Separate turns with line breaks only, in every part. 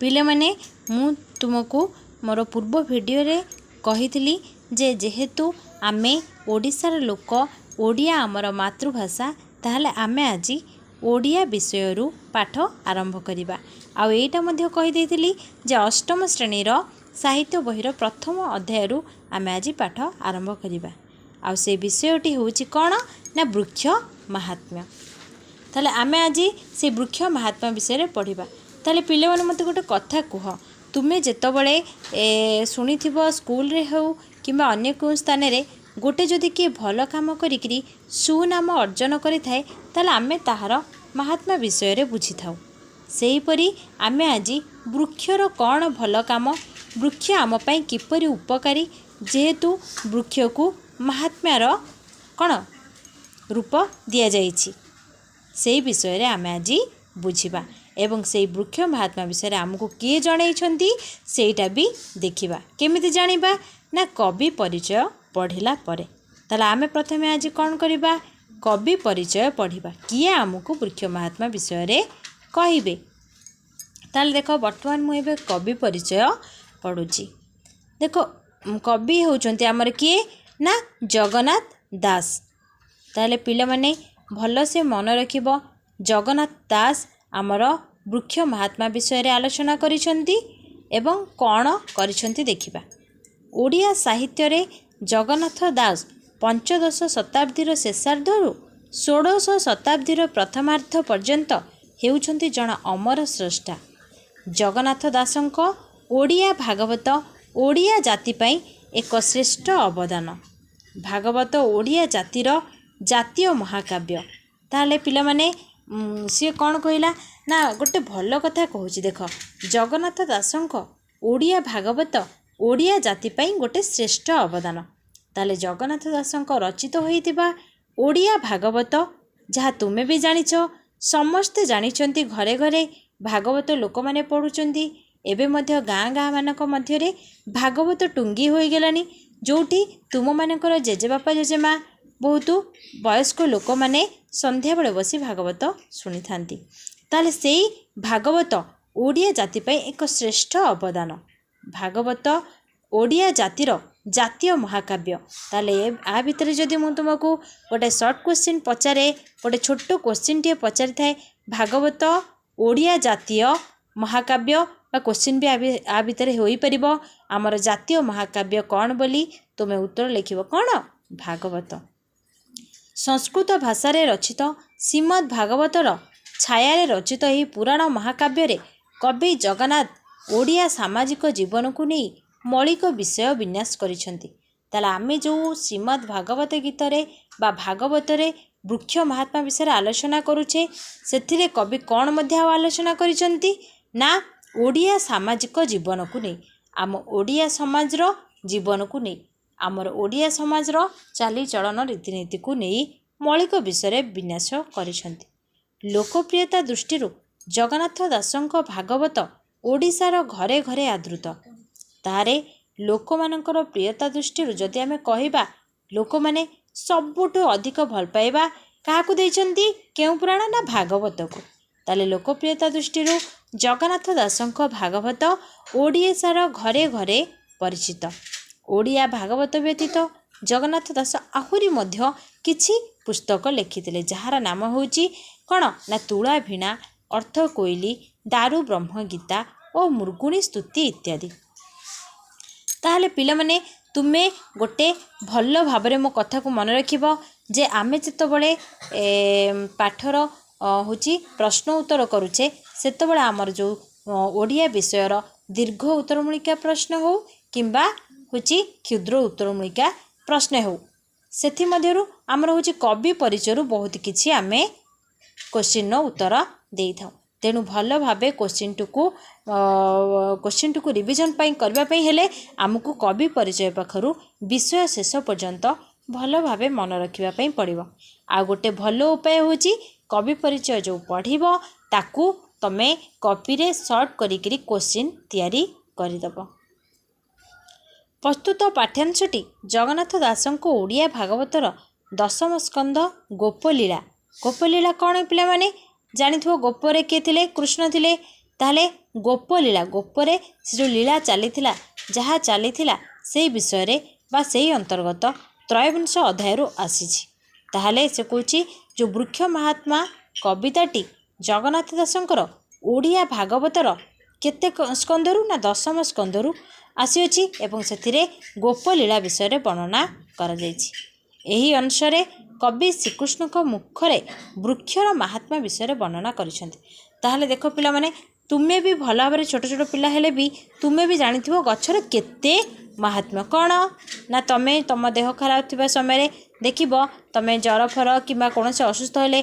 ପିଲାମାନେ, ମୁଁ ତୁମକୁ ମୋର ପୂର୍ବ ଭିଡ଼ିଓରେ କହିଥିଲି ଯେ ଯେହେତୁ ଆମେ ଓଡ଼ିଶାର ଲୋକ, ଓଡ଼ିଆ ଆମର ମାତୃଭାଷା, ତାହେଲେ ଆମେ ଆଜି ଓଡ଼ିଆ ବିଷୟରୁ ପାଠ ଆରମ୍ଭ କରିବା। ଆଉ ଏଇଟା ମଧ୍ୟ କହିଦେଇଥିଲି ଯେ ଅଷ୍ଟମ ଶ୍ରେଣୀର ସାହିତ୍ୟ ବହିର ପ୍ରଥମ ଅଧ୍ୟାୟରୁ ଆମେ ଆଜି ପାଠ ଆରମ୍ଭ କରିବା। ଆଉ ସେ ବିଷୟଟି ହେଉଛି କ'ଣ ନା ବୃକ୍ଷ ମାହାତ୍ମ୍ୟ। ତାହେଲେ ଆମେ ଆଜି ସେ ବୃକ୍ଷ ମାହାତ୍ମ୍ୟ ବିଷୟରେ ପଢ଼ିବା। ତାହେଲେ ପିଲାମାନେ, ମୋତେ ଗୋଟେ କଥା କୁହ। ତୁମେ ଯେତେବେଳେ ଶୁଣିଥିବ, ସ୍କୁଲରେ ହେଉ କିମ୍ବା ଅନ୍ୟ କେଉଁ ସ୍ଥାନରେ, ଗୋଟେ ଯଦି କିଏ ଭଲ କାମ କରିକିରି ସୁନାମ ଅର୍ଜନ କରିଥାଏ, ତାହେଲେ ଆମେ ତାହାର ମାହାତ୍ମ୍ୟ ବିଷୟରେ ବୁଝିଥାଉ। ସେହିପରି ଆମେ ଆଜି ବୃକ୍ଷର କ'ଣ ଭଲ କାମ, ବୃକ୍ଷ ଆମ ପାଇଁ କିପରି ଉପକାରୀ, ଯେହେତୁ ବୃକ୍ଷକୁ ମାହାତ୍ମ୍ୟର କ'ଣ ରୂପ ଦିଆଯାଇଛି, ସେଇ ବିଷୟରେ ଆମେ ଆଜି ବୁଝିବା ଏବଂ ସେଇ ବୃକ୍ଷ ମହାତ୍ମା ବିଷୟରେ ଆମକୁ କିଏ ଜଣେଇଛନ୍ତି ସେଇଟା ବି ଦେଖିବା। କେମିତି ଜାଣିବା ନା କବି ପରିଚୟ ପଢ଼ିଲା ପରେ। ତାହେଲେ ଆମେ ପ୍ରଥମେ ଆଜି କ'ଣ କରିବା? କବି ପରିଚୟ ପଢ଼ିବା। କିଏ ଆମକୁ ବୃକ୍ଷ ମହାତ୍ମା ବିଷୟରେ କହିବେ? ତାହେଲେ ଦେଖ, ବର୍ତ୍ତମାନ ମୁଁ ଏବେ କବି ପରିଚୟ ପଢ଼ୁଛି। ଦେଖ, କବି ହେଉଛନ୍ତି ଆମର କିଏ ନା ଜଗନ୍ନାଥ ଦାସ। ତାହେଲେ ପିଲାମାନେ, ଭଲସେ ମନେ ରଖିବ, ଜଗନ୍ନାଥ ଦାସ ଆମର ବୃକ୍ଷ ମହାତ୍ମା ବିଷୟରେ ଆଲୋଚନା କରିଛନ୍ତି ଏବଂ କ'ଣ କରିଛନ୍ତି ଦେଖିବା। ଓଡ଼ିଆ ସାହିତ୍ୟରେ ଜଗନ୍ନାଥ ଦାସ ପଞ୍ଚଦଶ ଶତାବ୍ଦୀର ଶେଷାର୍ଦ୍ଧରୁ ଷୋଡ଼ଶ ଶତାବ୍ଦୀର ପ୍ରଥମାର୍ଦ୍ଧ ପର୍ଯ୍ୟନ୍ତ ହେଉଛନ୍ତି ଜଣେ ଅମର ସ୍ରଷ୍ଟା। ଜଗନ୍ନାଥ ଦାସଙ୍କ ଓଡ଼ିଆ ଭାଗବତ ଓଡ଼ିଆ ଜାତି ପାଇଁ ଏକ ଶ୍ରେଷ୍ଠ ଅବଦାନ। ଭାଗବତ ଓଡ଼ିଆ ଜାତିର ଜାତୀୟ ମହାକାବ୍ୟ। ତାହେଲେ ପିଲାମାନେ, ସିଏ କ'ଣ କହିଲା ନା ଗୋଟେ ଭଲ କଥା କହୁଛି। ଦେଖ, ଜଗନ୍ନାଥ ଦାସଙ୍କ ଓଡ଼ିଆ ଭାଗବତ ଓଡ଼ିଆ ଜାତି ପାଇଁ ଗୋଟେ ଶ୍ରେଷ୍ଠ ଅବଦାନ। ତାହେଲେ ଜଗନ୍ନାଥ ଦାସଙ୍କ ରଚିତ ହୋଇଥିବା ଓଡ଼ିଆ ଭାଗବତ, ଯାହା ତୁମେ ବି ଜାଣିଛ, ସମସ୍ତେ ଜାଣିଛନ୍ତି, ଘରେ ଘରେ ଭାଗବତ ଲୋକମାନେ ପଢ଼ୁଛନ୍ତି। ଏବେ ମଧ୍ୟ ଗାଁ ଗାଁମାନଙ୍କ ମଧ୍ୟରେ ଭାଗବତ ଟୁଙ୍ଗି ହୋଇଗଲାଣି, ଯେଉଁଠି ତୁମମାନଙ୍କର ଜେଜେବାପା, ଜେଜେମା, ବହୁତ ବୟସ୍କ ଲୋକମାନେ ସନ୍ଧ୍ୟାବେଳେ ବସି ଭାଗବତ ଶୁଣିଥାନ୍ତି। ତାହେଲେ ସେଇ ଭାଗବତ ଓଡ଼ିଆ ଜାତି ପାଇଁ ଏକ ଶ୍ରେଷ୍ଠ ଅବଦାନ। ଭାଗବତ ଓଡ଼ିଆ ଜାତିର ଜାତୀୟ ମହାକାବ୍ୟ। ତାହେଲେ ଆ ଭିତରେ ଯଦି ମୁଁ ତୁମକୁ ଗୋଟେ ସର୍ଟ କୋଶ୍ଚିନ୍ ପଚାରେ, ଗୋଟେ ଛୋଟ କୋଶ୍ଚିନ୍ଟିଏ ପଚାରିଥାଏ, ଭାଗବତ ଓଡ଼ିଆ ଜାତୀୟ ମହାକାବ୍ୟ ବା କୋଶ୍ଚିନ୍ ବି ଆ ଭିତରେ ହୋଇପାରିବ, ଆମର ଜାତୀୟ ମହାକାବ୍ୟ କ'ଣ ବୋଲି, ତୁମେ ଉତ୍ତର ଲେଖିବ କ'ଣ? ଭାଗବତ। ସଂସ୍କୃତ ଭାଷାରେ ରଚିତ ଶ୍ରୀମଦ୍ ଭାଗବତର ଛାୟାରେ ରଚିତ ଏହି ପୁରାଣ ମହାକାବ୍ୟରେ କବି ଜଗନ୍ନାଥ ଓଡ଼ିଆ ସାମାଜିକ ଜୀବନକୁ ନେଇ ମୌଳିକ ବିଷୟ ବିନ୍ୟାସ କରିଛନ୍ତି। ତାହେଲେ ଆମେ ଯେଉଁ ଶ୍ରୀମଦ୍ ଭାଗବତ ଗୀତରେ ବା ଭାଗବତରେ ବୃକ୍ଷ ମହାତ୍ମା ବିଷୟରେ ଆଲୋଚନା କରୁଛେ, ସେଥିରେ କବି କ'ଣ ମଧ୍ୟ ଆଉ ଆଲୋଚନା କରିଛନ୍ତି ନା ଓଡ଼ିଆ ସାମାଜିକ ଜୀବନକୁ ନେଇ, ଆମ ଓଡ଼ିଆ ସମାଜର ଜୀବନକୁ ନେଇ, ଆମର ଓଡ଼ିଆ ସମାଜର ଚାଲିଚଳନ ରୀତିନୀତିକୁ ନେଇ ମୌଳିକ ବିଷୟରେ ବିନ୍ୟାସ କରିଛନ୍ତି। ଲୋକପ୍ରିୟତା ଦୃଷ୍ଟିରୁ ଜଗନ୍ନାଥ ଦାସଙ୍କ ଭାଗବତ ଓଡ଼ିଶାର ଘରେ ଘରେ ଆଦୃତ। ତାରେ ଲୋକମାନଙ୍କର ପ୍ରିୟତା ଦୃଷ୍ଟିରୁ ଯଦି ଆମେ କହିବା, ଲୋକମାନେ ସବୁଠୁ ଅଧିକ ଭଲ ପାଇବା କାହାକୁ ଦେଇଛନ୍ତି, କେଉଁ ପୁରାଣ ନା ଭାଗବତକୁ। ତାହେଲେ ଲୋକପ୍ରିୟତା ଦୃଷ୍ଟିରୁ ଜଗନ୍ନାଥ ଦାସଙ୍କ ଭାଗବତ ଓଡ଼ିଶାର ଘରେ ଘରେ ପରିଚିତ। ଓଡ଼ିଆ ଭାଗବତ ବ୍ୟତୀତ ଜଗନ୍ନାଥ ଦାସ ଆହୁରି ମଧ୍ୟ କିଛି ପୁସ୍ତକ ଲେଖିଥିଲେ, ଯାହାର ନାମ ହେଉଛି କ'ଣ ନା ତୁଳା ଭିଣା, ଅର୍ଥ କୋଇଲି, ଦାରୁ ବ୍ରହ୍ମ ଗୀତା ଓ ମୃଗୁଣୀ ସ୍ତୁତି ଇତ୍ୟାଦି। ତାହେଲେ ପିଲାମାନେ, ତୁମେ ଗୋଟେ ଭଲ ଭାବରେ ମୋ କଥାକୁ ମନେ ରଖିବ ଯେ ଆମେ ଯେତେବେଳେ ପାଠର ହେଉଛି ପ୍ରଶ୍ନ ଉତ୍ତର କରୁଛେ, ସେତେବେଳେ ଆମର ଯେଉଁ ଓଡ଼ିଆ ବିଷୟର ଦୀର୍ଘ ଉତ୍ତରମୂଳିକା ପ୍ରଶ୍ନ ହେଉ କିମ୍ବା ହେଉଛି କ୍ଷୁଦ୍ର ଉତ୍ତରମୂଳିକା ପ୍ରଶ୍ନ ହେଉ, ସେଥିମଧ୍ୟରୁ ଆମର ହେଉଛି କବି ପରିଚୟରୁ ବହୁତ କିଛି ଆମେ କୋଶ୍ଚିନ୍ର ଉତ୍ତର ଦେଇଥାଉ। ତେଣୁ ଭଲ ଭାବେ କୋଶ୍ଚିନ୍ଟିକୁ ରିଭିଜନ୍ ପାଇଁ କରିବା ପାଇଁ ହେଲେ ଆମକୁ କବି ପରିଚୟ ପାଖରୁ ବିଷୟ ଶେଷ ପର୍ଯ୍ୟନ୍ତ ଭଲ ଭାବେ ମନେ ରଖିବା ପାଇଁ ପଡ଼ିବ। ଆଉ ଗୋଟେ ଭଲ ଉପାୟ ହେଉଛି, କବି ପରିଚୟ ଯେଉଁ ପଢ଼ିବ ତାକୁ ତମେ କପିରେ ସର୍ଟ କରିକିରି କୋଶ୍ଚିନ୍ ତିଆରି କରିଦେବ। ପ୍ରସ୍ତୁତ ପାଠ୍ୟାଂଶଟି ଜଗନ୍ନାଥ ଦାସଙ୍କ ଓଡ଼ିଆ ଭାଗବତର ଦଶମ ସ୍କନ୍ଧ ଗୋପଲୀଳା। ଗୋପଲୀଳା କ'ଣ ପିଲାମାନେ ଜାଣିଥିବ। ଗୋପରେ କିଏ ଥିଲେ? କୃଷ୍ଣ ଥିଲେ। ତାହେଲେ ଗୋପଲୀଳା, ଗୋପରେ ସେ ଯେଉଁ ଲୀଳା ଚାଲିଥିଲା, ଯାହା ଚାଲିଥିଲା, ସେଇ ବିଷୟରେ ବା ସେଇ ଅନ୍ତର୍ଗତ ତ୍ରୟୋବିଂଶ ଅଧ୍ୟାୟରୁ ଆସିଛି। ତାହେଲେ ସେ କହୁଛି, ଯେଉଁ ବୃକ୍ଷ ମହାତ୍ମା କବିତାଟି ଜଗନ୍ନାଥ ଦାସଙ୍କର ଓଡ଼ିଆ ଭାଗବତର କେତେ ସ୍କନ୍ଧରୁ ନା ଦଶମ ସ୍କନ୍ଧରୁ ଆସିଅଛି ଏବଂ ସେଥିରେ ଗୋପଲୀଳା ବିଷୟରେ ବର୍ଣ୍ଣନା କରାଯାଇଛି। ଏହି ଅଂଶରେ କବି ଶ୍ରୀକୃଷ୍ଣଙ୍କ ମୁଖରେ ବୃକ୍ଷର ମହାତ୍ମା ବିଷୟରେ ବର୍ଣ୍ଣନା କରିଛନ୍ତି। ତାହେଲେ ଦେଖ ପିଲାମାନେ, ତୁମେ ବି ଭଲ ଭାବରେ ଛୋଟ ଛୋଟ ପିଲା ହେଲେ ବି ତୁମେ ବି ଜାଣିଥିବ ଗଛର କେତେ ମହାତ୍ମ୍ୟ କ'ଣ ନା ତମେ ତୁମ ଦେହ ଖରାପ ଥିବା ସମୟରେ ଦେଖିବ, ତମେ ଜ୍ୱର ଫର କିମ୍ବା କୌଣସି ଅସୁସ୍ଥ ହେଲେ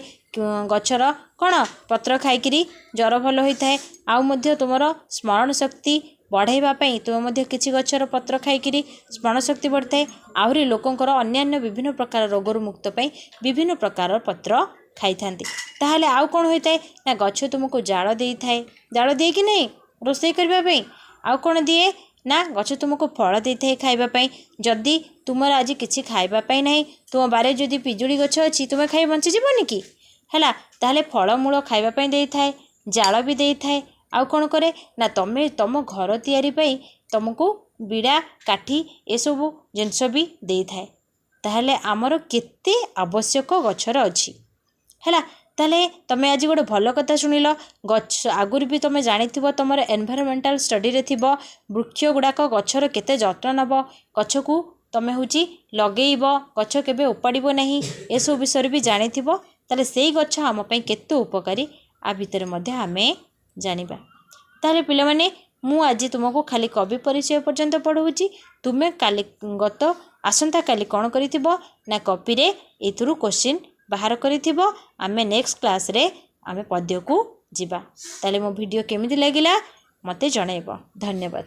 ଗଛର କ'ଣ ପତ୍ର ଖାଇକିରି ଜ୍ୱର ଭଲ ହୋଇଥାଏ। ଆଉ ମଧ୍ୟ ତୁମର ସ୍ମରଣ ଶକ୍ତି ବଢ଼ାଇବା ପାଇଁ ତୁମେ ମଧ୍ୟ କିଛି ଗଛର ପତ୍ର ଖାଇକିରି ସ୍ମରଣ ଶକ୍ତି ବଢ଼ିଥାଏ। ଆହୁରି ଲୋକଙ୍କର ଅନ୍ୟାନ୍ୟ ବିଭିନ୍ନ ପ୍ରକାର ରୋଗରୁ ମୁକ୍ତ ପାଇଁ ବିଭିନ୍ନ ପ୍ରକାରର ପତ୍ର ଖାଇଥାନ୍ତି। ତାହେଲେ ଆଉ କ'ଣ ହୋଇଥାଏ ନା ଗଛ ତୁମକୁ ଜାଳ ଦେଇଥାଏ। ଜାଳ ଦିଏ କି ନାହିଁ ରୋଷେଇ କରିବା ପାଇଁ? ଆଉ କ'ଣ ଦିଏ ନା ଗଛ ତୁମକୁ ଫଳ ଦେଇଥାଏ ଖାଇବା ପାଇଁ। ଯଦି ତୁମର ଆଜି କିଛି ଖାଇବା ପାଇଁ ନାହିଁ, ତୁମ ବାରିରେ ଯଦି ପିଜୁଳି ଗଛ ଅଛି, ତୁମେ ଖାଇ ବଞ୍ଚିଯିବନି କି? ହେଲା, ତାହେଲେ ଫଳମୂଳ ଖାଇବା ପାଇଁ ଦେଇଥାଏ, ଜାଳ ବି ଦେଇଥାଏ। ଆଉ କ'ଣ କରେ ନା ତମେ ତୁମ ଘର ତିଆରି ପାଇଁ ତୁମକୁ ବିଡ଼ା, କାଠି ଏସବୁ ଜିନିଷ ବି ଦେଇଥାଏ। ତାହେଲେ ଆମର କେତେ ଆବଶ୍ୟକ ଗଛର ଅଛି। ହେଲା, ତାହେଲେ ତୁମେ ଆଜି ଗୋଟେ ଭଲ କଥା ଶୁଣିଲ। ଗଛ ଆଗରୁ ବି ତୁମେ ଜାଣିଥିବ, ତୁମର ଏନଭାଇରନମେଣ୍ଟାଲ ଷ୍ଟଡ଼ିରେ ଥିବ, ବୃକ୍ଷ ଗୁଡ଼ାକ ଗଛର କେତେ ଯତ୍ନ ନେବ, ଗଛକୁ ତୁମେ ହେଉଛି ଲଗେଇବ, ଗଛ କେବେ ଉପାଡ଼ିବ ନାହିଁ, ଏସବୁ ବିଷୟରେ ବି ଜାଣିଥିବ। ତାହେଲେ ସେଇ ଗଛ ଆମ ପାଇଁ କେତେ ଉପକାରୀ ଆ ଭିତରେ ମଧ୍ୟ ଆମେ ଜାଣିବା। ତାହେଲେ ପିଲାମାନେ, ମୁଁ ଆଜି ତୁମକୁ ଖାଲି କବି ପରିଚୟ ପର୍ଯ୍ୟନ୍ତ ପଢ଼ଉଛି। ତୁମେ କାଲି ଗତ ଆସନ୍ତାକାଲି କ'ଣ କରିଥିବ ନା କପିରେ ଏଇଥିରୁ କୋଶ୍ଚିନ୍ ବାହାର କରିଥିବ। ଆମେ ନେକ୍ସଟ କ୍ଲାସ୍ରେ ଆମେ ପଦ୍ୟକୁ ଯିବା। ତାହେଲେ ମୋ ଭିଡ଼ିଓ କେମିତି ଲାଗିଲା ମୋତେ ଜଣାଇବ। ଧନ୍ୟବାଦ।